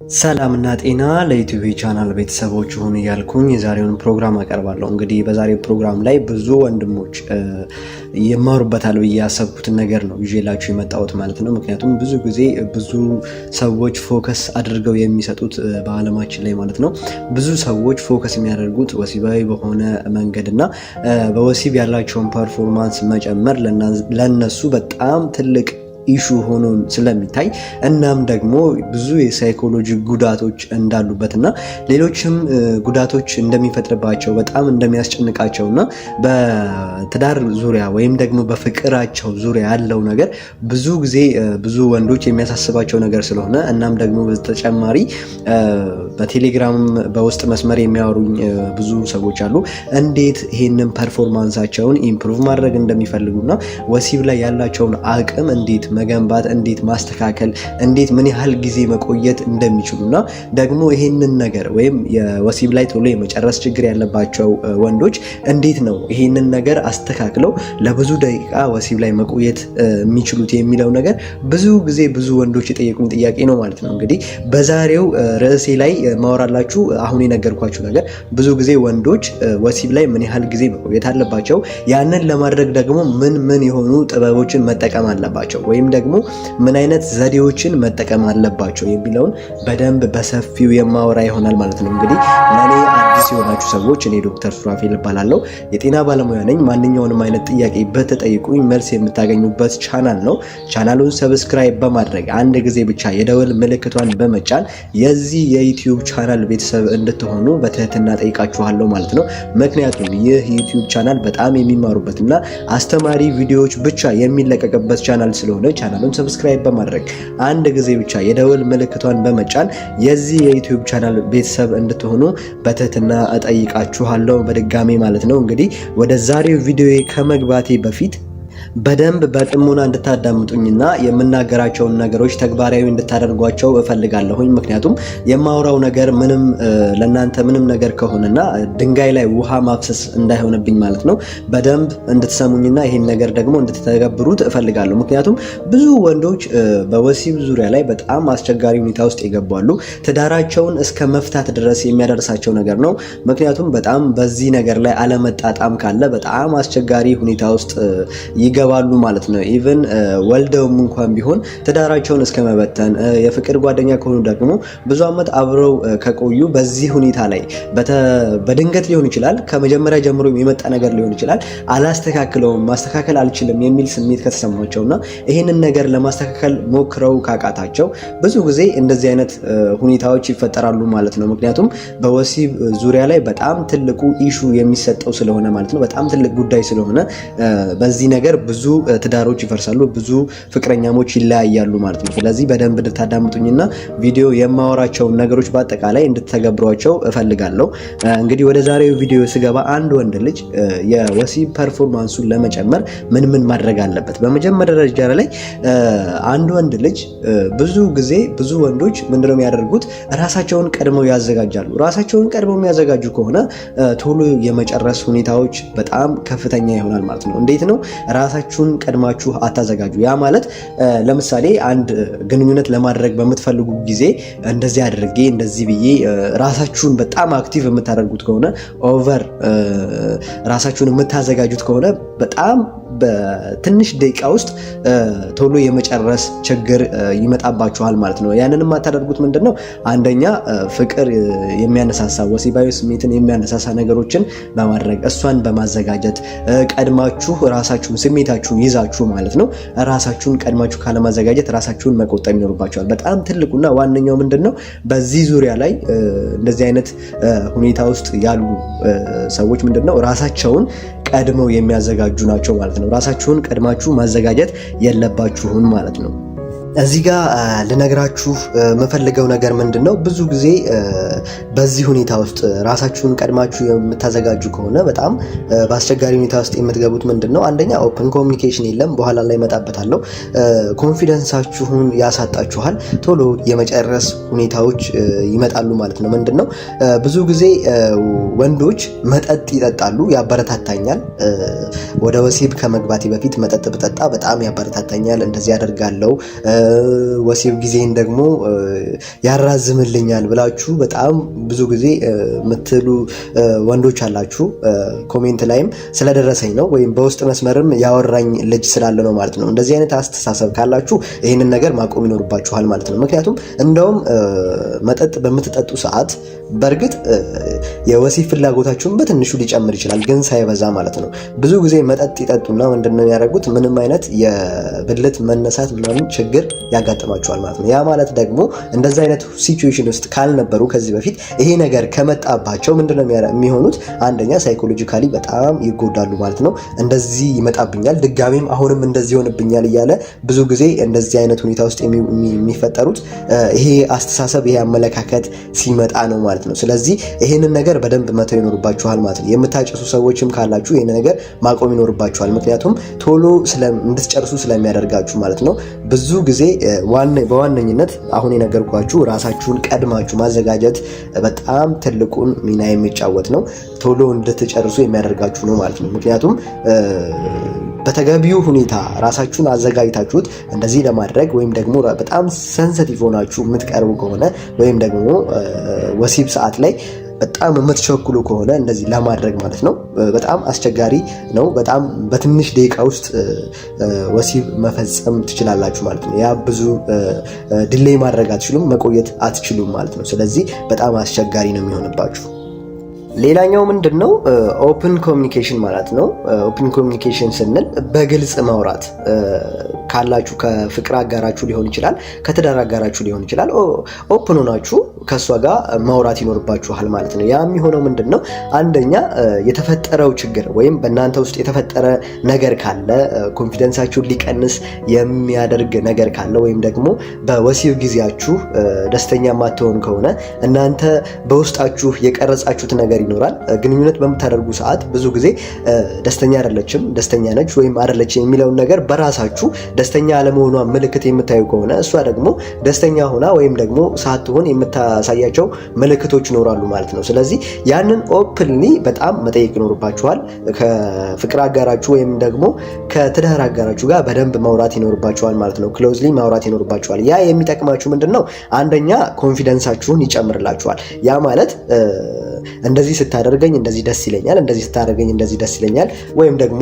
ሰላምና ጤና ለዩቲዩብ ቻናል ቤተሰቦች ይሁን እያልኩኝ የዛሬውን ፕሮግራም አቀርባለሁ። እንግዲህ በዛሬው ፕሮግራም ላይ ብዙ ወንድሞች ይማሩበታል ብዬ ያሰብኩትን ነገር ነው ይዤላችሁ የመጣሁት ማለት ነው። ምክንያቱም ብዙ ጊዜ ብዙ ሰዎች focus አድርገው የሚሰጡት በአለማችን ላይ ማለት ነው፣ ብዙ ሰዎች focus የሚያደርጉት ወሲባዊ በሆነ መንገድ እና በወሲብ ያላቸውን performance መጨመር ለነሱ በጣም ትልቅ issue ሆኖ ስለሚታይ፣ እናም ደግሞ ብዙ የሳይኮሎጂ ጉዳቶች እንዳሉበት እና ሌሎችም ጉዳቶች እንደሚፈጥርባቸው፣ በጣም እንደሚያስጨንቃቸው እና በትዳር ዙሪያ ወይም ደግሞ በፍቅራቸው ዙሪያ ያለው ነገር ብዙ ጊዜ ብዙ ወንዶች የሚያሳስባቸው ነገር ስለሆነ፣ እናም ደግሞ በተጨማሪ በቴሌግራም በውስጥ መስመር የሚያወሩኝ ብዙ ሰዎች አሉ። እንዴት ይሄንን performance ኣቸውን improve ማድረግ እንደሚፈልጉና ወሲብ ላይ ያላቸውን አቅም እንዴት መገንባት፣ እንዴት ማስተካከል፣ እንዴት ምን ያህል ጊዜ መቆየት እንደሚችሉና ደግሞ ይሄንን ነገር ወይም የወሲብ ላይ ቶሎ የመጨረስ ችግር ያለባቸው ወንዶች እንዴት ነው ይሄንን ነገር አስተካክለው ለብዙ ደቂቃ ወሲብ ላይ መቆየት የሚችሉት የሚለው ነገር ብዙ ጊዜ ብዙ ወንዶች የጠየቁኝ ጥያቄ ነው ማለት ነው። እንግዲህ በዛሬው ርዕሴ ላይ ማወራላችሁ አሁን የነገርኳችሁ ነገር፣ ብዙ ጊዜ ወንዶች ወሲብ ላይ ምን ያህል ጊዜ መቆየት አለባቸው፣ ያንን ለማድረግ ደግሞ ምን ምን የሆኑ ጥበቦችን መጠቀም አለባቸው ወይም ደግሞ ምን አይነት ዘዴዎችን መጠቀም አለባቸው የሚለውን በደንብ በሰፊው የማወራ ይሆናል ማለት ነው። እንግዲህ ለእኔ አዲስ የሆናችሁ ሰዎች፣ እኔ ዶክተር ሱራፌል እባላለሁ። የጤና ባለሙያ ነኝ። ማንኛውንም አይነት ጥያቄ ብትጠይቁኝ መልስ የምታገኙበት ቻናል ነው። ቻናሉን subscribe በማድረግ፣ አንድ ጊዜ ብቻ የደወል ምልክቷን በመጫን የዚህ የዩቲዩብ ቻናል ቤተሰብ እንድትሆኑ በትህትና ጠይቃችኋለሁ ማለት ነው። ምክንያቱም ይህ ዩቲዩብ ቻናል በጣም የሚማሩበትና አስተማሪ ቪዲዮዎች ብቻ የሚለቀቅበት ቻናል ስለሆነ፣ ቻናሉን subscribe በማድረግ፣ አንድ ጊዜ ብቻ የደወል ምልክቷን በመጫን የዚህ የዩቲዩብ ቻናል ቤተሰብ እንድትሆኑ በትህትና እጠይቃችኋለሁ በድጋሚ ማለት ነው። እንግዲህ ወደ ዛሬው ቪዲዮ ከመግባቴ በፊት በደንብ በጥሞና እንድታዳምጡኝና የምናገራቸውን ነገሮች ተግባራዊ እንድታደርጓቸው እፈልጋለሁኝ። ምክንያቱም የማወራው ነገር ምንም ለእናንተ ምንም ነገር ከሆነና ድንጋይ ላይ ውሃ ማፍሰስ እንዳይሆንብኝ ማለት ነው። በደንብ እንድትሰሙኝና ይሄን ነገር ደግሞ እንድትተገብሩት እፈልጋለሁ። ምክንያቱም ብዙ ወንዶች በወሲብ ዙሪያ ላይ በጣም አስቸጋሪ ሁኔታ ውስጥ ይገባሉ። ትዳራቸውን እስከ መፍታት ድረስ የሚያደርሳቸው ነገር ነው። ምክንያቱም በጣም በዚህ ነገር ላይ አለመጣጣም ካለ በጣም አስቸጋሪ ሁኔታ ውስጥ ይገባሉ ማለት ነው። Even ወልደውም እንኳን ቢሆን ትዳራቸውን እስከ መበተን፣ የፍቅር ጓደኛ ከሆኑ ደግሞ ብዙ ዓመት አብረው ከቆዩ በዚህ ሁኔታ ላይ በድንገት ሊሆን ይችላል፣ ከመጀመሪያ ጀምሮ የመጣ ነገር ሊሆን ይችላል። አላስተካክለውም፣ ማስተካከል አልችልም የሚል ስሜት ከተሰማቸው እና ይህንን ነገር ለማስተካከል ሞክረው ካቃታቸው ብዙ ጊዜ እንደዚህ አይነት ሁኔታዎች ይፈጠራሉ ማለት ነው። ምክንያቱም በወሲብ ዙሪያ ላይ በጣም ትልቁ issue የሚሰጠው ስለሆነ ማለት ነው። በጣም ትልቅ ጉዳይ ስለሆነ በዚህ ነገር ብዙ ትዳሮች ይፈርሳሉ፣ ብዙ ፍቅረኛሞች ይለያያሉ ማለት ነው። ስለዚህ በደንብ እንድታዳምጡኝና ቪዲዮ የማወራቸውን ነገሮች በአጠቃላይ እንድትተገብሯቸው እፈልጋለሁ። እንግዲህ ወደ ዛሬው ቪዲዮ ስገባ አንድ ወንድ ልጅ የወሲብ performance ኡን ለመጨመር ምን ምን ማድረግ አለበት? በመጀመሪያ ደረጃ ላይ አንድ ወንድ ልጅ፣ ብዙ ጊዜ ብዙ ወንዶች ምንድነው የሚያደርጉት? ራሳቸውን ቀድመው ያዘጋጃሉ። ራሳቸውን ቀድመው የሚያዘጋጁ ከሆነ ቶሎ የመጨረስ ሁኔታዎች በጣም ከፍተኛ ይሆናል ማለት ነው። እንዴት ነው? ራሳችሁን ቀድማችሁ አታዘጋጁ። ያ ማለት ለምሳሌ አንድ ግንኙነት ለማድረግ በምትፈልጉ ጊዜ እንደዚህ አድርጌ፣ እንደዚህ ብዬ ራሳችሁን በጣም active የምታደርጉት ከሆነ፣ over ራሳችሁን የምታዘጋጁት ከሆነ በጣም በትንሽ ደቂቃ ውስጥ ቶሎ የመጨረስ ችግር ይመጣባችኋል ማለት ነው። ያንን የማታደርጉት ምንድን ነው? አንደኛ ፍቅር የሚያነሳሳ፣ ወሲባዊ ስሜትን የሚያነሳሳ ነገሮችን በማድረግ፣ እሷን በማዘጋጀት፣ ቀድማችሁ ራሳችሁን ስሜታችሁን ይዛችሁ ማለት ነው። ራሳችሁን ቀድማችሁ ካለማዘጋጀት ራሳችሁን መቆጠብ ይኖርባችኋል። በጣም ትልቁና ዋነኛው ምንድን ነው? በዚህ ዙሪያ ላይ እንደዚህ አይነት ሁኔታ ውስጥ ያሉ ሰዎች ምንድን ነው፣ ራሳቸውን ቀድመው የሚያዘጋጁ ናቸው ማለት ነው። ራሳችሁን ቀድማችሁ ማዘጋጀት የለባችሁም ማለት ነው። እዚህ ጋር ልነግራችሁ የምፈልገው ነገር ምንድን ነው? ብዙ ጊዜ በዚህ ሁኔታ ውስጥ ራሳችሁን ቀድማችሁ የምታዘጋጁ ከሆነ በጣም በአስቸጋሪ ሁኔታ ውስጥ የምትገቡት ምንድን ነው? አንደኛ open communication የለም፣ በኋላ ላይ እመጣበታለሁ። Confidence ኣችሁን ያሳጣችኋል። ቶሎ የመጨረስ ሁኔታዎች ይመጣሉ ማለት ነው። ምንድን ነው፣ ብዙ ጊዜ ወንዶች መጠጥ ይጠጣሉ፣ ያበረታታኛል። ወደ ወሲብ ከመግባቴ በፊት መጠጥ ብጠጣ በጣም ያበረታታኛል፣ እንደዚህ ያደርጋለው። ወሲብ ጊዜን ደግሞ ያራዝምልኛል ብላችሁ በጣም ብዙ ጊዜ የምትሉ ወንዶች አላችሁ። Comment ላይም ስለደረሰኝ ነው ወይም በውስጥ መስመርም ያወራኝ ልጅ ስላለ ነው ማለት ነው። እንደዚህ አይነት አስተሳሰብ ካላችሁ ይህንን ነገር ማቆም ይኖርባችኋል ማለት ነው። ምክንያቱም እንደውም መጠጥ በምትጠጡ ሰዓት በእርግጥ የወሲብ ፍላጎታችሁን በትንሹ ሊጨምር ይችላል፣ ግን ሳይበዛ ማለት ነው። ብዙ ጊዜ መጠጥ ይጠጡና ምንድነው የሚያደርጉት? ምንም አይነት የብልት መነሳት ምናምን ችግር ያጋጥማቸዋል ማለት ነው። ያ ማለት ደግሞ እንደዛ አይነት situation ውስጥ ካልነበሩ ከዚህ በፊት ይሄ ነገር ከመጣባቸው ምንድነው የሚሆኑት? አንደኛ psychologically በጣም ይጎዳሉ ማለት ነው። እንደዚህ ይመጣብኛል፣ ድጋሜም አሁንም እንደዚህ ይሆንብኛል እያለ ብዙ ጊዜ እንደዚህ አይነት ሁኔታ ውስጥ የሚፈጠሩት ይሄ አስተሳሰብ ይሄ አመለካከት ሲመጣ ነው ማለት ነው። ስለዚህ ይሄንን ነገር በደንብ መተው ይኖርባችኋል ማለት ነው። የምታጨሱ ሰዎችም ካላችሁ ይሄንን ነገር ማቆም ይኖርባችኋል። ምክንያቱም ቶሎ እንድትጨርሱ ስለሚያደርጋችሁ ማለት ነው። ብዙ ጊዜ በዋነኝነት አሁን የነገርኳችሁ ራሳችሁን ቀድማችሁ ማዘጋጀት በጣም ትልቁን ሚና የሚጫወት ነው። ቶሎ እንድትጨርሱ የሚያደርጋችሁ ነው ማለት ነው። ምክንያቱም በተገቢው ሁኔታ ራሳችሁን አዘጋጅታችሁት እንደዚህ ለማድረግ ወይም ደግሞ በጣም sensitive ሆናችሁ የምትቀርቡ ከሆነ ወይም ደግሞ ወሲብ ሰዓት ላይ በጣም የምትቸኩሉ ከሆነ እንደዚህ ለማድረግ ማለት ነው በጣም አስቸጋሪ ነው። በጣም በትንሽ ደቂቃ ውስጥ ወሲብ መፈጸም ትችላላችሁ ማለት ነው። ያ ብዙ delay ማድረግ አትችሉም፣ መቆየት አትችሉም ማለት ነው። ስለዚህ በጣም አስቸጋሪ ነው የሚሆንባችሁ። ሌላኛው ምንድን ነው? Open communication ማለት ነው። Open communication ስንል በግልጽ ማውራት ካላችሁ ከፍቅር አጋራችሁ ሊሆን ይችላል፣ ከትዳር አጋራችሁ ሊሆን ይችላል። Open ሆናችሁ ከእሷ ጋር ማውራት ይኖርባችኋል ማለት ነው። ያ የሚሆነው ምንድን ነው? አንደኛ የተፈጠረው ችግር ወይም በእናንተ ውስጥ የተፈጠረ ነገር ካለ confidence ኣችሁን ሊቀንስ የሚያደርግ ነገር ካለ ወይም ደግሞ በወሲብ ጊዜያችሁ ደስተኛ የማትሆኑ ከሆነ እናንተ በውስጣችሁ የቀረጻችሁት ነገር ይኖራል። ግንኙነት በምታደርጉ ሰዓት ብዙ ጊዜ ደስተኛ አይደለችም፣ ደስተኛ ነች ወይም አይደለችም የሚለውን ነገር በራሳችሁ ደስተኛ አለመሆኗ ምልክት የምታዩ ከሆነ እሷ ደግሞ ደስተኛ ሆና ወይም ደግሞ ሳትሆን የምታሳያቸው ምልክቶች ይኖራሉ ማለት ነው። ስለዚህ ያንን openly በጣም መጠየቅ ይኖርባችኋል። ከፍቅር አጋራችሁ ወይም ደግሞ ከትዳር አጋራችሁ ጋር በደንብ ማውራት ይኖርባችኋል ማለት ነው። Closely ማውራት ይኖርባችኋል። ያ የሚጠቅማችሁ ምንድን ነው? አንደኛ confidence ኣችሁን ይጨምርላችኋል። ያ ማለት እንደዚህ ስታደርገኝ እንደዚህ ደስ ይለኛል፣ እንደዚህ ስታደርገኝ እንደዚህ ደስ ይለኛል፣ ወይም ደግሞ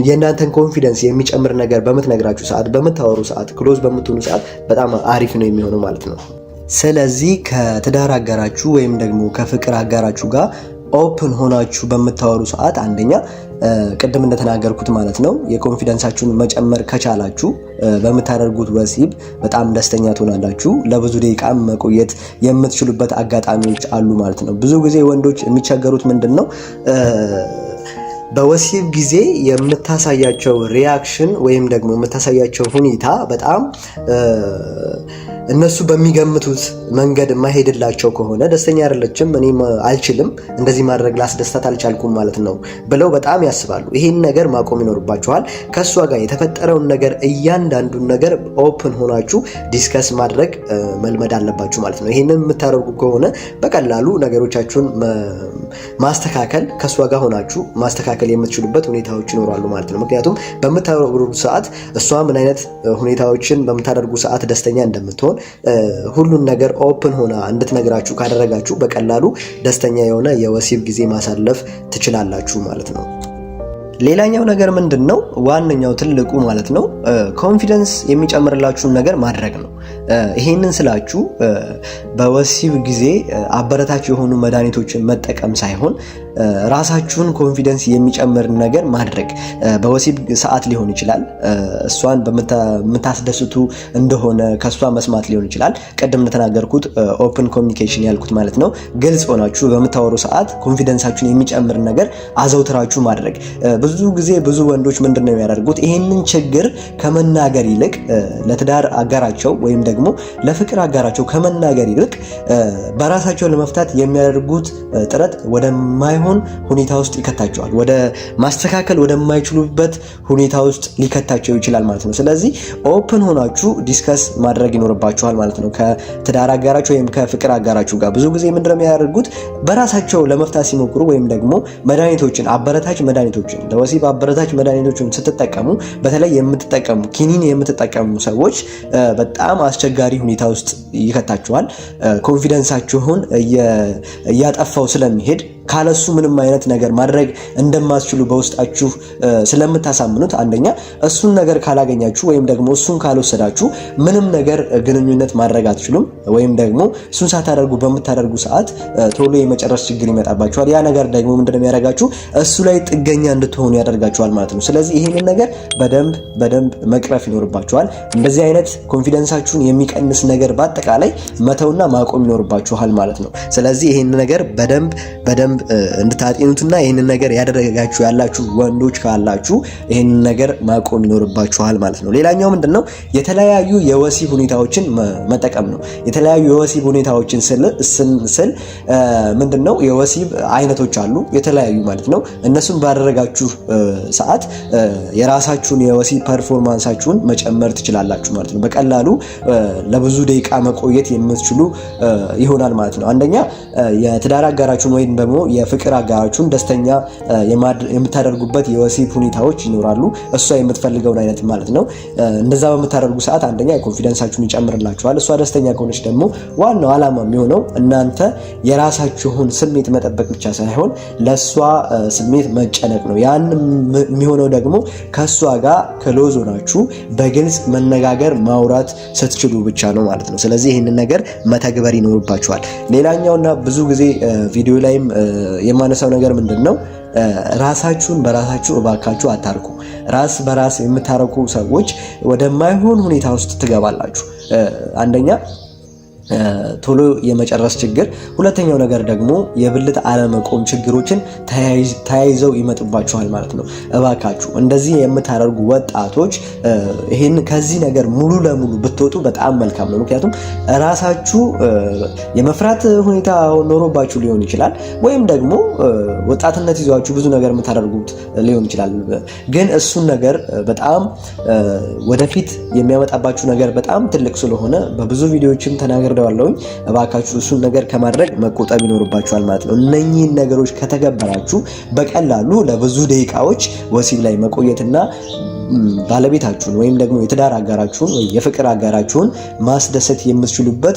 የእናንተን confidence የሚጨምር ነገር በምትነግራችሁ ሰዓት፣ በምታወሩ ሰዓት፣ close በምትሆኑ ሰዓት በጣም አሪፍ ነው የሚሆነው ማለት ነው። ስለዚህ ከትዳር አጋራችሁ ወይም ደግሞ ከፍቅር አጋራችሁ ጋር open ሆናችሁ በምታወሩ ሰዓት አንደኛ ቅድም እንደተናገርኩት ማለት ነው የ confidence ኣችሁን መጨመር ከቻላችሁ በምታደርጉት ወሲብ በጣም ደስተኛ ትሆናላችሁ። ለብዙ ደቂቃ መቆየት የምትችሉበት አጋጣሚዎች አሉ ማለት ነው። ብዙ ጊዜ ወንዶች የሚቸገሩት ምንድን ነው? በወሲብ ጊዜ የምታሳያቸው reaction ወይም ደግሞ የምታሳያቸው ሁኔታ በጣም እነሱ በሚገምቱት መንገድ የማይሄድላቸው ከሆነ ደስተኛ አይደለችም፣ እኔም አልችልም፣ እንደዚህ ማድረግ ላስደስታት አልቻልኩም ማለት ነው ብለው በጣም ያስባሉ። ይሄን ነገር ማቆም ይኖርባችኋል። ከእሷ ጋር የተፈጠረውን ነገር እያንዳንዱን ነገር open ሆናችሁ discuss ማድረግ መልመድ አለባችሁ ማለት ነው። ይሄንን የምታደርጉ ከሆነ በቀላሉ ነገሮቻችሁን ማስተካከል ከእሷ ጋር ሆናችሁ ማስተካከል የምትችሉበት ሁኔታዎች ይኖራሉ ማለት ነው። ምክንያቱም በምታደርጉ ሰዓት እሷ ምን አይነት ሁኔታዎችን በምታደርጉ ሰዓት ደስተኛ እንደምትሆን ሁሉን ነገር open ሆና እንድትነግራችሁ ካደረጋችሁ በቀላሉ ደስተኛ የሆነ የወሲብ ጊዜ ማሳለፍ ትችላላችሁ ማለት ነው። ሌላኛው ነገር ምንድን ነው? ዋነኛው ትልቁ ማለት ነው confidence የሚጨምርላችሁን ነገር ማድረግ ነው። ይሄንን ስላችሁ በወሲብ ጊዜ አበረታች የሆኑ መድኃኒቶችን መጠቀም ሳይሆን ራሳችሁን confidence የሚጨምር ነገር ማድረግ በወሲብ ሰዓት ሊሆን ይችላል። እሷን በምታስደስቱ እንደሆነ ከእሷ መስማት ሊሆን ይችላል። ቅድም እንደተናገርኩት open communication ያልኩት ማለት ነው። ግልጽ ሆናችሁ በምታወሩ ሰዓት confidence ኣችሁን የሚጨምር ነገር አዘውትራችሁ ማድረግ። ብዙ ጊዜ ብዙ ወንዶች ምንድን ነው የሚያደርጉት? ይሄንን ችግር ከመናገር ይልቅ ለትዳር አጋራቸው ወይም ወይም ደግሞ ለፍቅር አጋራቸው ከመናገር ይልቅ በራሳቸው ለመፍታት የሚያደርጉት ጥረት ወደማይሆን ሁኔታ ውስጥ ይከታቸዋል። ወደ ማስተካከል ወደማይችሉበት ሁኔታ ውስጥ ሊከታቸው ይችላል ማለት ነው። ስለዚህ open ሆናችሁ discuss ማድረግ ይኖርባችኋል ማለት ነው ከትዳር አጋራችሁ ወይም ከፍቅር አጋራችሁ ጋር። ብዙ ጊዜ ምንድነው የሚያደርጉት? በራሳቸው ለመፍታት ሲሞክሩ ወይም ደግሞ መድኃኒቶችን፣ አበረታች መድኃኒቶችን፣ ለወሲብ አበረታች መድኃኒቶችን ስትጠቀሙ፣ በተለይ የምትጠቀሙ ኪኒን የምትጠቀሙ ሰዎች በጣም አስቸጋሪ ሁኔታ ውስጥ ይከታችኋል። Confidence ኣችሁን እያጠፋው ስለሚሄድ፣ ካለሱ ምንም አይነት ነገር ማድረግ እንደማትችሉ በውስጣችሁ ስለምታሳምኑት፣ አንደኛ እሱን ነገር ካላገኛችሁ ወይም ደግሞ እሱን ካልወሰዳችሁ ምንም ነገር ግንኙነት ማድረግ አትችሉም። ወይም ደግሞ እሱን ሳታደርጉ በምታደርጉ ሰዓት ቶሎ የመጨረስ ችግር ይመጣባችኋል። ያ ነገር ደግሞ ምንድነው የሚያደርጋችሁ? እሱ ላይ ጥገኛ እንድትሆኑ ያደርጋችኋል ማለት ነው። ስለዚህ ይሄንን ነገር በደንብ በደንብ መቅረፍ ይኖርባችኋል። እንደዚህ አይነት confidence ኣችሁን የሚቀንስ ነገር በአጠቃላይ መተውና ማቆም ይኖርባችኋል ማለት ነው። ስለዚህ ይሄንን ነገር በደንብ በደንብ እንድታጤኑትና ይህንን ነገር ያደረጋችሁ ያላችሁ ወንዶች ካላችሁ ይህንን ነገር ማቆም ይኖርባችኋል ማለት ነው። ሌላኛው ምንድነው? የተለያዩ የወሲብ ሁኔታዎችን መጠቀም ነው። የተለያዩ የወሲብ ሁኔታዎችን ስል ምንድነው? የወሲብ አይነቶች አሉ፣ የተለያዩ ማለት ነው። እነሱን ባደረጋችሁ ሰዓት የራሳችሁን የወሲብ performance ኣችሁን መጨመር ትችላላችሁ ማለት ነው። በቀላሉ ለብዙ ደቂቃ መቆየት የምትችሉ ይሆናል ማለት ነው። አንደኛ የትዳር አጋራችሁን ወይም ደግሞ የፍቅር አጋራችሁን ደስተኛ የምታደርጉበት የወሲብ ሁኔታዎች ይኖራሉ። እሷ የምትፈልገውን አይነት ማለት ነው። እንደዛ በምታደርጉ ሰዓት አንደኛ የ confidence ኣችሁን ይጨምርላችኋል። እሷ ደስተኛ ከሆነች ደግሞ ዋናው ዓላማ የሚሆነው እናንተ የራሳችሁን ስሜት መጠበቅ ብቻ ሳይሆን ለእሷ ስሜት መጨነቅ ነው። ያን የሚሆነው ደግሞ ከእሷ ጋር close ሆናችሁ በግልጽ መነጋገር፣ ማውራት ስትችሉ ብቻ ነው ማለት ነው። ስለዚህ ይህንን ነገር መተግበር ይኖርባችኋል። ሌላኛውና ብዙ ጊዜ ቪዲዮ ላይም የማነሳው ነገር ምንድን ነው? ራሳችሁን በራሳችሁ እባካችሁ አታርኩ። ራስ በራስ የምታረኩ ሰዎች ወደማይሆን ሁኔታ ውስጥ ትገባላችሁ። አንደኛ ቶሎ የመጨረስ ችግር፣ ሁለተኛው ነገር ደግሞ የብልት አለመቆም ችግሮችን ተያይዘው ይመጡባችኋል ማለት ነው። እባካችሁ እንደዚህ የምታደርጉ ወጣቶች ይህን ከዚህ ነገር ሙሉ ለሙሉ ብትወጡ በጣም መልካም ነው። ምክንያቱም ራሳችሁ የመፍራት ሁኔታ ኖሮባችሁ ሊሆን ይችላል፣ ወይም ደግሞ ወጣትነት ይዟችሁ ብዙ ነገር የምታደርጉት ሊሆን ይችላል። ግን እሱን ነገር በጣም ወደፊት የሚያመጣባችሁ ነገር በጣም ትልቅ ስለሆነ በብዙ ቪዲዮዎችም ተናግሬዋለሁኝ። እባካችሁ እሱን ነገር ከማድረግ መቆጠብ ይኖርባችኋል ማለት ነው። እነኚህን ነገሮች ከተገበራችሁ በቀላሉ ለብዙ ደቂቃዎች ወሲብ ላይ መቆየትና ባለቤታችሁን ወይም ደግሞ የትዳር አጋራችሁን ወይ የፍቅር አጋራችሁን ማስደሰት የምትችሉበት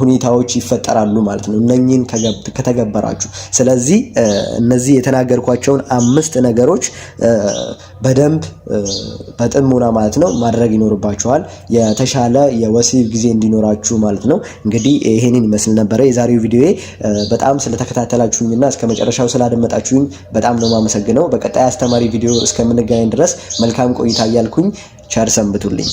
ሁኔታዎች ይፈጠራሉ ማለት ነው፣ እነኚህን ከተገበራችሁ። ስለዚህ እነዚህ የተናገርኳቸውን 5 ነገሮች በደንብ በጥሞና ማለት ነው ማድረግ ይኖርባችኋል፣ የተሻለ የወሲብ ጊዜ እንዲኖራችሁ ማለት ነው። እንግዲህ ይሄንን ይመስል ነበረ የዛሬው ቪዲዮዬ። በጣም ስለተከታተላችሁኝና እስከ መጨረሻው ስላደመጣችሁኝ በጣም ነው የማመሰግነው። በቀጣይ አስተማሪ ቪዲዮ እስከምንገናኝ ድረስ መልካም ቆይታ እያልኩኝ ቸር ሰንብቱልኝ።